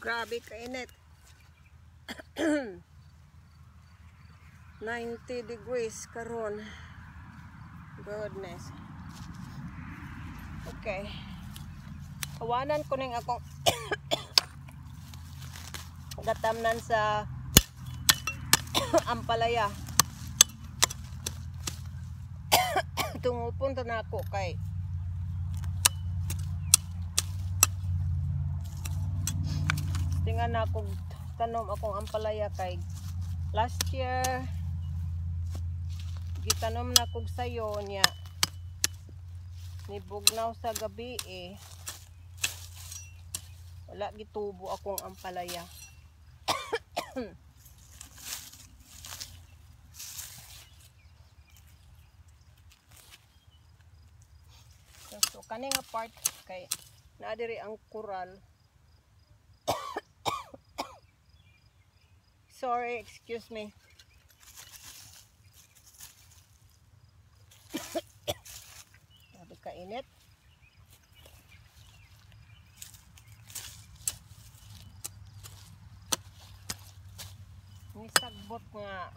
Grabe kainit. 90 degrees karon. Goodness. Okay. Hawanan ko ning akong gatamnan sa ampalaya. Tungupon ta nako kay tingan na akong tanom akong ampalaya kay last year gitanom na kog sayo niya nibugnaw sa gabi eh. Wala gitubo akong ampalaya. So kani nga part kay naa diri ang kural. Sorry, excuse me. Grabe kainit. Ni sagbot nga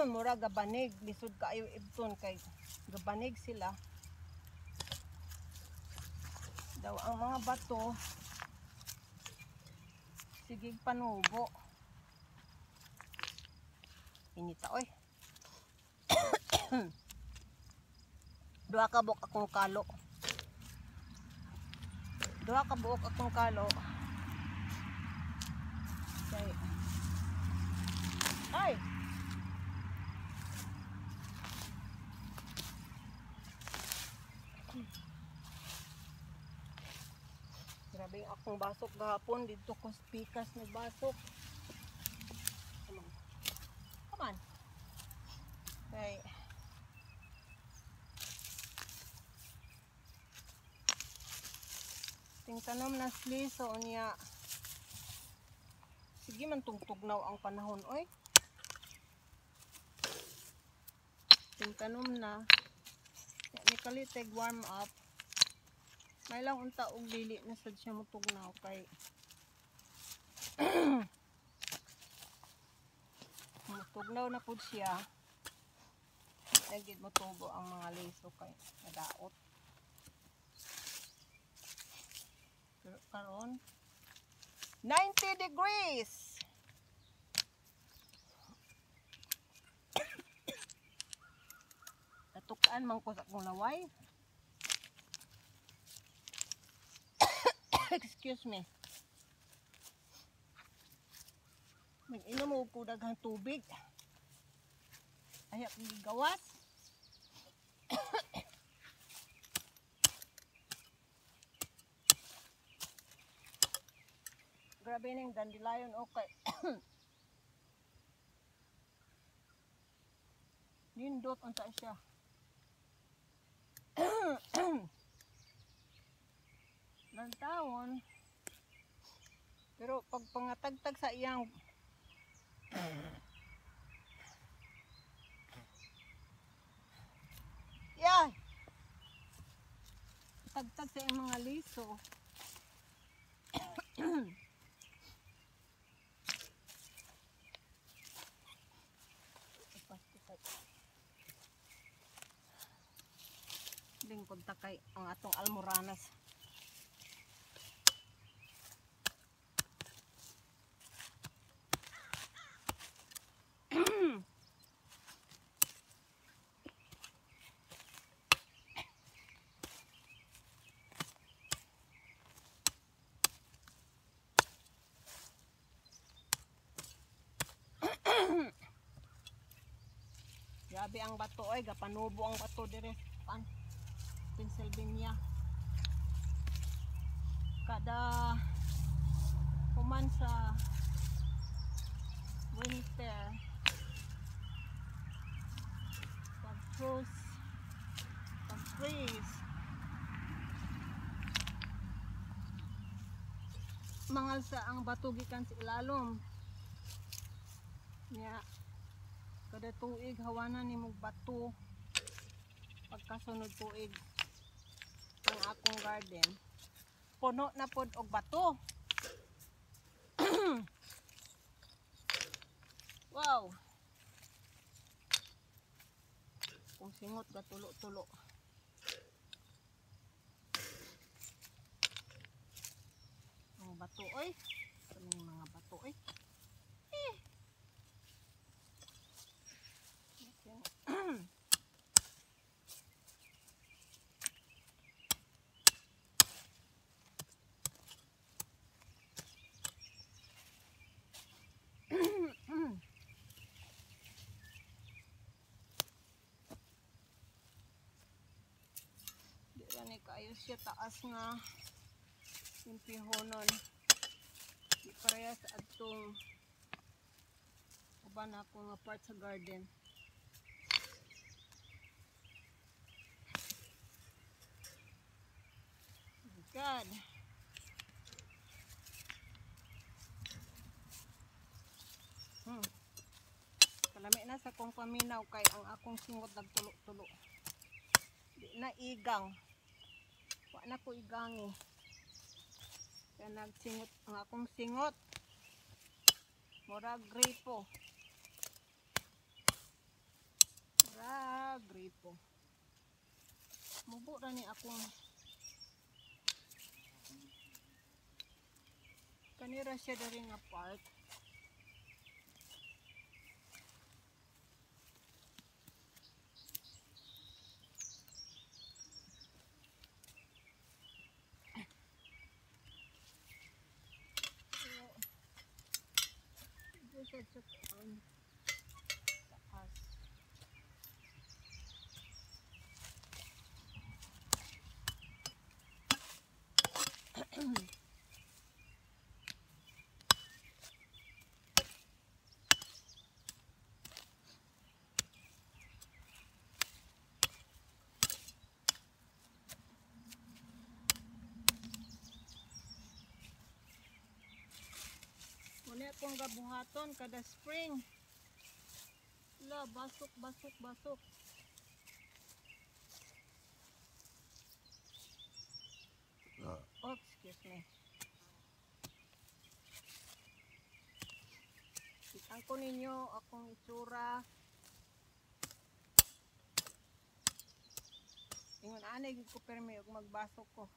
mura gabanig, lisod kaayo ibton kay gabanig sila. Daw ang mga bato sige panubo. Inita oy. Duha ka buok akong kalo. Duha ka buok akong kalo. Kay ay. Grabe akong basok gahapon didto ko sa pikas nagbasok. Come on. Come on. Kay ting tanom na sliso niya. Sige man tugtugnaw ang panahon oy. Ting tanom na. Ni kaliteg warm up. May lang unta og dili na sad siya motugnaw kay motugnaw na pud siya. Nagid motubo ang mga liso kay nadaot. Pero karon 90 degrees. Natukaan man ko sa akong laway. Excuse me. Nag-inom og ko daghang tubig. Ay, akong gigawas. Grabe ning dandelion okay. Nindot unta siya. Lantawon. Pero pag pangatagtag sa iyang yeah. Tagtag sa iyang mga liso. Lingkod ta kay ang atong almoranas. Grabe ang bato oy, gapanubo ang bato dire pan Pennsylvania. Kada human sa winter pag froze, pag freeze, mangal sa ang bato gikan sa ilalom. Nya kada tuig hawanan nimog bato. Pagkasunod tuig ang akong garden puno na pod og bato. Wow. Kung singot ka tulo-tulo. Ang bato oy. Kaming mga bato oy. Eh. Okay. Di ra ni kaayo siya taas nga impihonon. Di parehas adtong uban ako nga part sa garden. Oh God. Kalami na sa akong paminaw kay ang akong singot nagtulo-tulo. Di na igang. Wa na ko igangi. Kaya nagsingot ang akong singot. Murag gripo. Murag gripo. Mubo ra ni akong kanira siya diri nga part. Taas. Muna akong gabuhaton kada spring. La, basok, basok, basok. Oh, excuse me. Kitang ko ninyo akong itsura. Ingon anay gid ko permi og magbasok ko.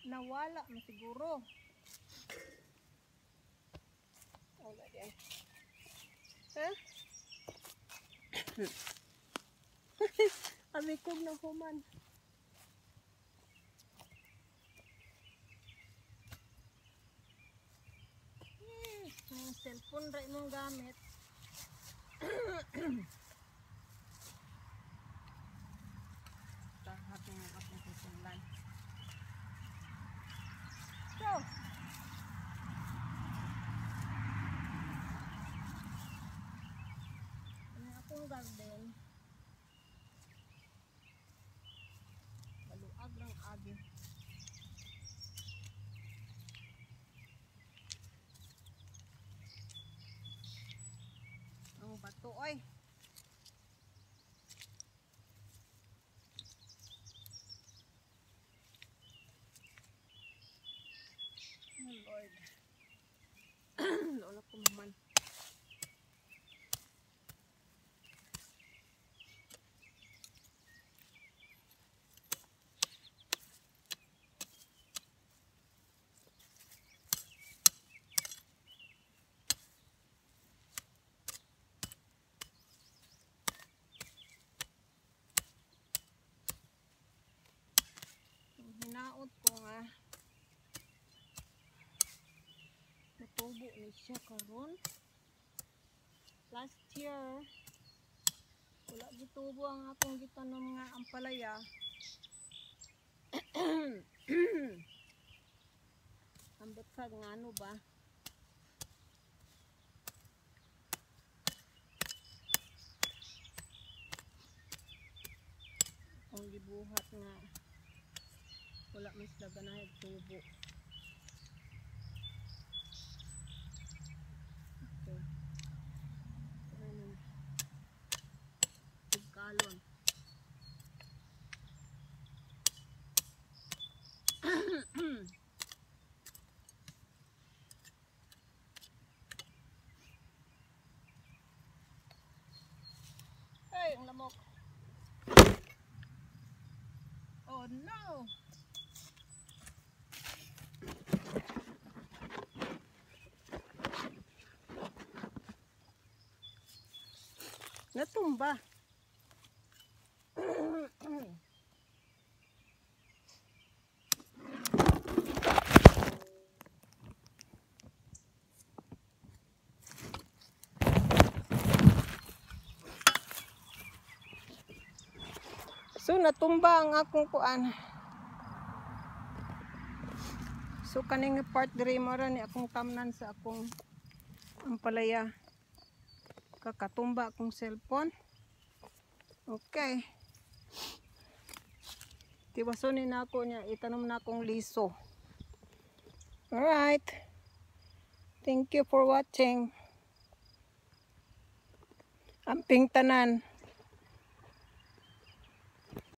Nawala man siguro. Wala di ay. Ha? Amikog na human. Ang cellphone ra imong gamit. Tahating ang akong susundan. So, ang akong garden, baluag lang agi. Ang bato oy. Oh Lord. Lola ko man. Hinaot ko nga natubo ni siya karon. Last year wala gitubo ang akong gitanom nga ampalaya. Ambot sa ngano ba? Ang gibuhat nga wala man sila ganahan tubo. Okay. Ano? Galon. Buhok. Oh no! Natumba. So natumba ang akong kuan. So kaning part diri mo ra ni akong tamnan sa akong ampalaya. Kakatumba akong cellphone. Okay. Tiwason ni nako niya, itanom na akong liso. Alright. Thank you for watching. Amping tanan.